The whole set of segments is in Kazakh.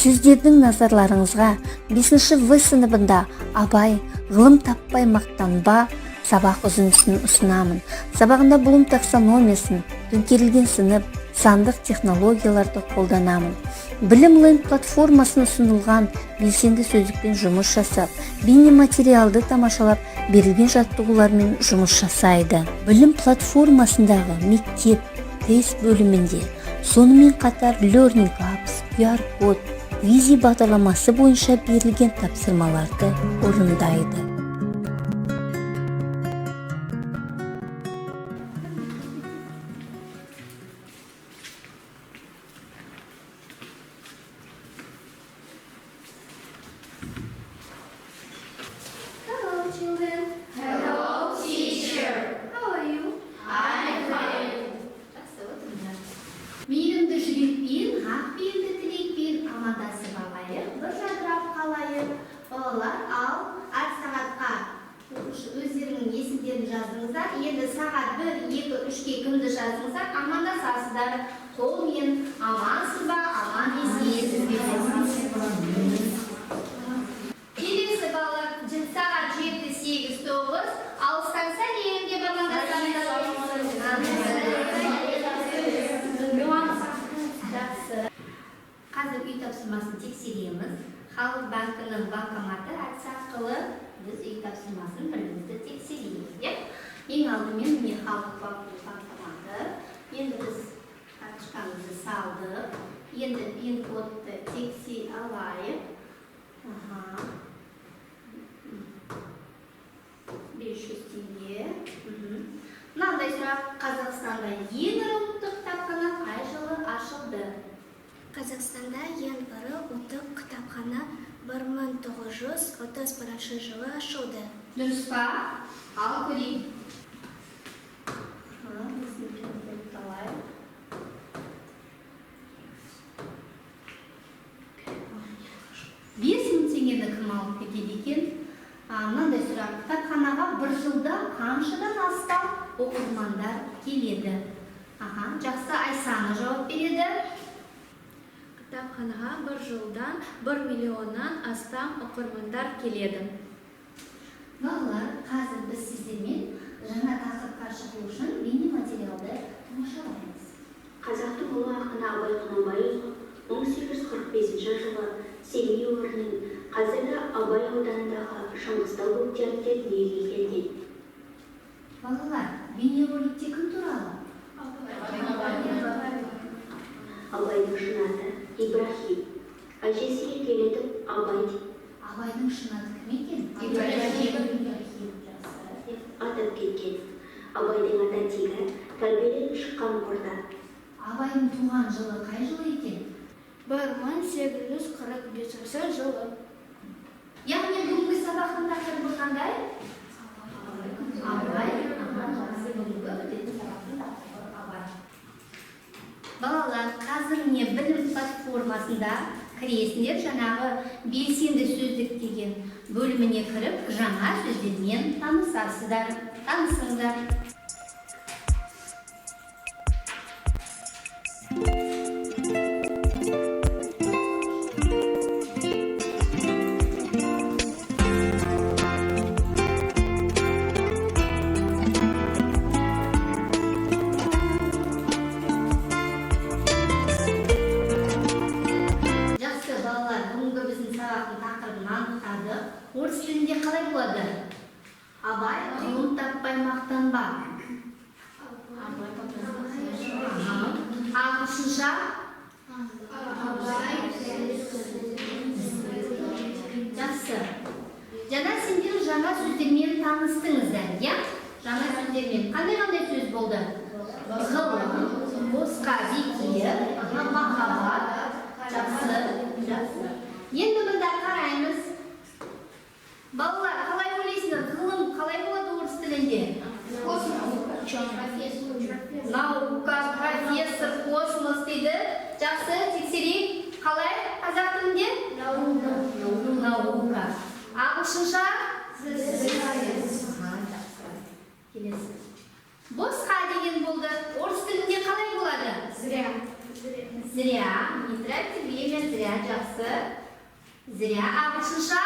Сіздердің назарларыңызға 5 В сыныбында «Абай, ғылым таппай мақтанба» сабақ үзіндісін ұсынамын. Сабағында Блум таксономиясын, төңкерілген сынып, сандық технологияларды қолданамын. Білім Ленд платформасын ұсынылған белсенді сөздікпен жұмыс жасап, бейнематериалды тамашалап, берілген жаттығулармен жұмыс жасайды. Білім платформасындағы мектеп, тест бөлімінде, сонымен қатар Learning Apps, QR код, Визи бағдарламасы бойынша берілген тапсырмаларды орындайды. Hello, children. Hello, teacher. How are you? I'm fine. Жақсы, отырыңдар. Мейірімді жүрекпен, ақ пейілді тілекпен амандасып алайық, бір жадырап қалайық. Балалар, ал әр сағатқа оқушы өздеріңнің есімдерін жаздыңыздар. Енді сағат 1, 2, 3-ке кімді жаздыңыздар, амандасасыздар. Қолмен амансыз ба, аман есенсіз бе? Келесі балалар, сағат 7, 8, 9, алыстан сәлем деп амандасасыздар. Жақсы. Қазір үй тапсырмасын тексереміз. Халық банкінің банкоматы әдісі арқылы біз үй тапсырмасын бірімізді тексереміз, иә? Ең алдымен, міне, Халық банкінің банкоматы. Енді біз карточкамызды салдық. Енді пин кодты тексе алайық. Аха. 500 теңге. Мынандай сұрақ: Қазақстанда ең ірі ұлттық кітапхана қай жылы ашылды? Қазақстанда ең ірі ұлттық кітапхана 1931 жылы ашылды. Дұрыс па? Ал көрейік. Біздің пин-кодты алайық. 5000 теңгені кім алып кетеді екен? Мынандай сұрақ: кітапханаға бір жылда қаншадан астам оқырмандар келеді? Аха, жақсы, Айсана жауап береді. Кітапханаға бір жылдан 1 миллионнан астам оқырмандар келеді. Балалар, қазір біз сіздермен жаңа тақырыпқа шығу үшін бейнематериалды тамашалаймыз. Қазақтың ұлы ақыны Абай Құнанбайұлы 1845 жылы Семей өңірінің қазіргі Абай ауданындағы Шыңғыстау бөктерінде дүниеге келген. Балалар, бейнероликте кім туралы? Абайдың шын аты Ибраһим. Әжесі еркелетіп Абай деп Абайдың шын аты кім екен? Ибраһим. Ибраһим, жақсы. Атап кеткен. Абайдың ата тегі, тәрбиеленіп шыққан орда Абайдың туған жылы қай жылы екен? 1845 жылы. Яғни бүгінгі сабақтың тақырыбы қандай? Абай. Аха, жақсы, бүгінгі өтетін сабақтың тақырыбы Абай. Балалар, қазір міне, білім платформасында кіресіңдер, жаңағы белсенді сөздік деген бөліміне кіріп, жаңа сөздермен танысасыздар. Танысыңыздар. Жақсы, балалар, бүгінгі біздің сабақтың тақырыбын анықтадық. Орыс тілінде қалай болады? Абай, ғылым таппай мақтанба. Аха. Ағылшынша? Жақсы. Жаңа сендер жаңа сөздермен таныстыңыздар, иә? Жаңа сөздермен. Қандай қандай сөз болды? Ғылым, босқа, бекер, аха, махаббат. Жақсы, жақсы. Енді мында қараймыз. Балалар, қалай ойлайсыңдар, ғылым қалай болады орыс тілінде? Наука, профессор, космос дейді. Жақсы, тексерейік. Қалай қазақ тілінде? Наука. Наука. Ағылшынша? Аха, жақсы. Келесі. Босқа деген болды. Орыс тілінде қалай болады? Зря. Зря. Не. тратьте время зря, жақсы. Зря ағылшынша?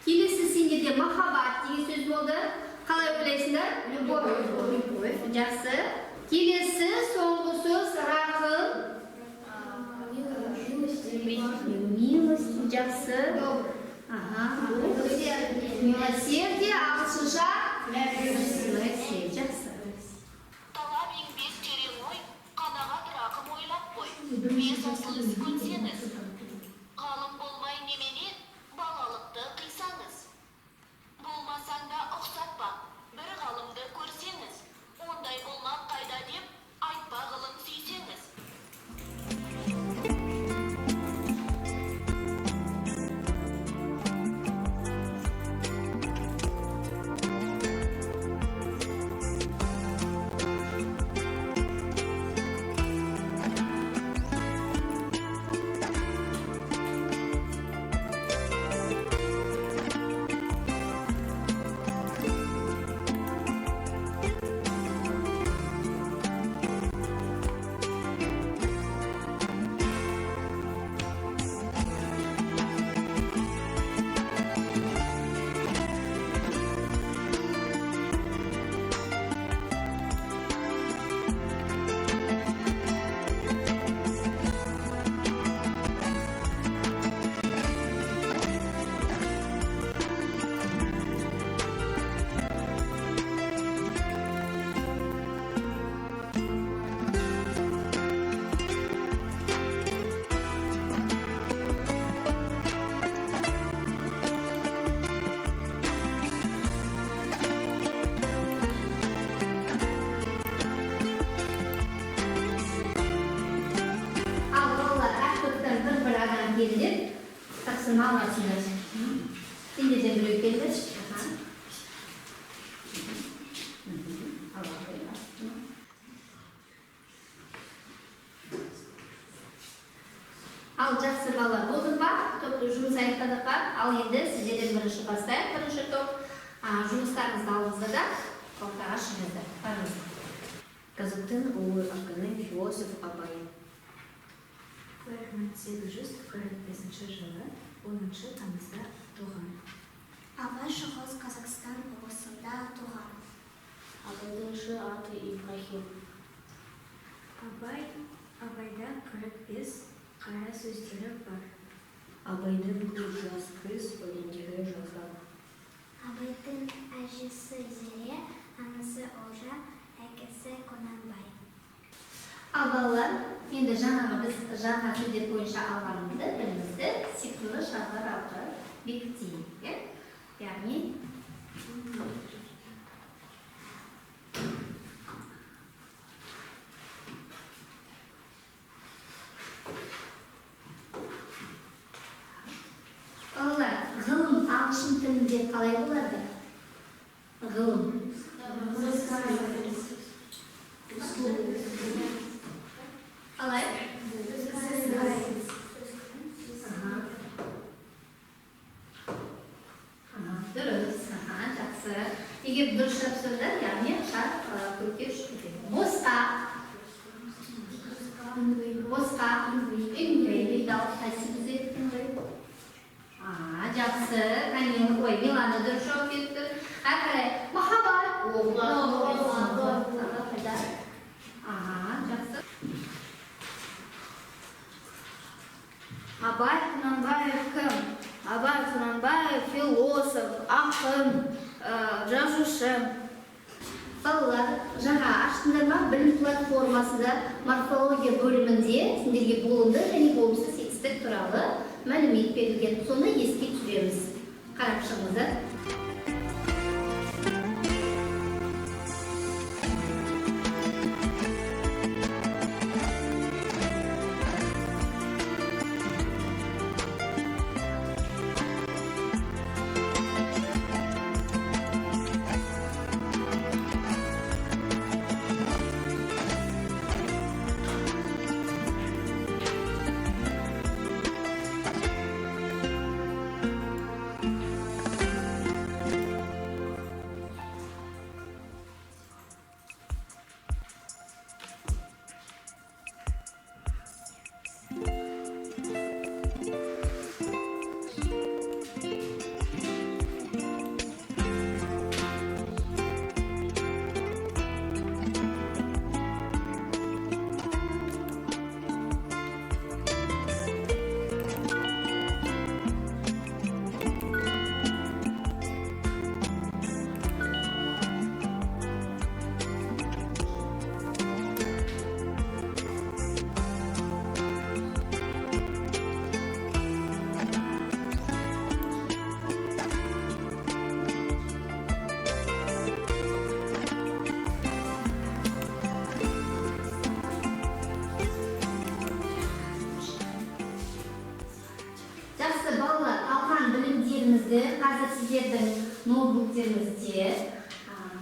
Келесі сендерде махаббат деген сөз болды. Қалай ойлайсыңдар? Любовь. Любовь. Жақсы. Келесі соңғы сөз рақым. Милость. Жақсы. Ага. Милосердие ағылшынша? Милосердие. Жақсы. Талап еңбек терең ой, қанағат рақым ойлап қой. Бес асыл іс көнсеңіз. Ғалым болмай немене, балалықты қисаңыз. Болмасаң да ұқсатпа, бір ғалымды көрсеңіз. Ондай болмақ қайда деп, айтпа ғылым сүйсеңіз. Ал балалар, әр топтан бір-бір адам келді. Тапсырма аласыңдар. Сендерден біреу келді. Аха. Ала қой. Ал жақсы балалар, болдық па? Топ жұмыс аяқтадық па? Ал енді сіздерден бірінші бастайық, бірінші топ. Жұмыстарыңызды алыңыздар да ортаға шығыңыздар. Барыңыздар. Қазақтың ұлы ақыны, философ Абай. 1845 жылы 10 тамызда туған. Абай Шығыс Қазақстан облысында туған. Абайдың шы аты Ибрахим. Абайда 45 қара сөздері бар. Абайдың көз жас күз өлеңдері жазған. Абайдың әжесі Зере, анасы Олжа, әкесі Құнанбай. Ал балалар, енді жаңағы біз жаңа сөздер бойынша алғанымызды, білімізді сиқырлы шарлар арқылы бекітейік, иә? Яғни балалар, ғылым ағылшын тілінде қалай болады? Ғылым. Қалай? Аха. Аха, дұрыс. Аха, жақсы. Егер дұрыс жапсаңдар, яғни шар көкке ұшып кетеді. Босқа. Босқа. Үңгей. Ал қайсы бізде үңгей? Жақсы. Камила, ой, Милана дұрыс жауап берді. Әрі қарай махаббат. Қайда? Аха, жақсы. Абай Құнанбаев кім? Абай Құнанбаев философ, ақын, жазушы. Балалар, жаңа аштыңдар ма? Білім платформасында морфология бөлімінде сендерге болымды және болымсыз етістік туралы мәлімет берілген. Соны еске түсіреміз. Қарап шығыңыздар. өткізді. Қазір сіздердің ноутбуктеріңізде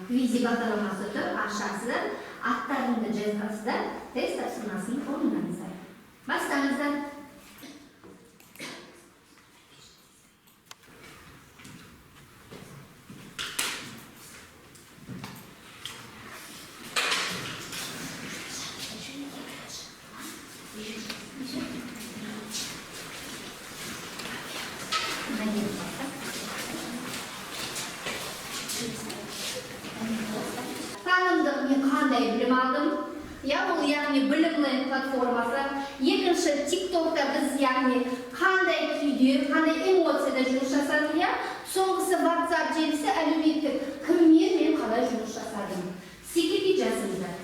Квизи бағдарламасы тұр, ашасыздар, аттарыңды жазасыздар, тест тапсырмасын орындаңыздар. Бастаңыздар. Танымдық мен қандай білім алдым? Я ол, яғни Білімленд платформасы. Екінші, ТикТокта біз, яғни қандай күйде, қандай эмоцияда жұмыс жасадым, иә? Соңғысы, WhatsApp желісі, әлеуметтік кіммен мен қалай жұмыс жасадым? Стикерге жазыңыздар.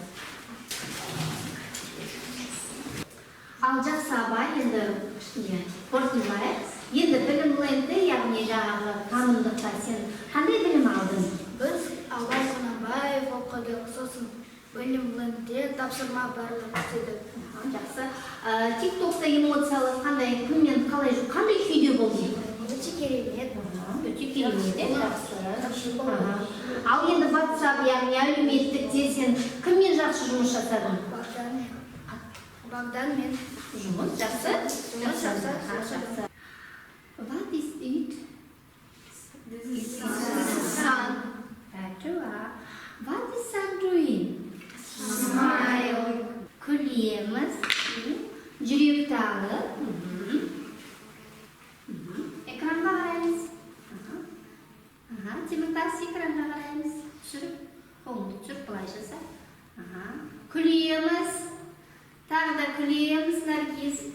Ал жақсы, Абай, енді кішкене қорытындылайық. Енді Білімлендті, яғни жаңағы танымдықта сен қандай білім алдың? Біз Абай Құнанбаев оқыдық, сосын Білімлендте тапсырма барлық істедік. Аха, жақсы. ТикТокта эмоциялық қандай, кіммен қалай, қандай күйде болдың? Өте керемет. Өте керемет, иә, жақсы. Аха. Ал енді WhatsApp, яғни әлеуметтікте сен кіммен жақсы жұмыс жасадың? Бағдан Бағданмен. Жұмыс жақсы? Жұмыс жақсы. Аха, жақсы. What is it? This is sun. Right you are. What is sun doing? Smile. Күлеміз. Жүректі алып. Экранға қараймыз. Аха. Аха, Теміртас, экранға қараймыз. Түсіріп, қолыңды түсіріп, былай жаса. Аха. Күлеміз. Тағы да күлеміз, Наргиз.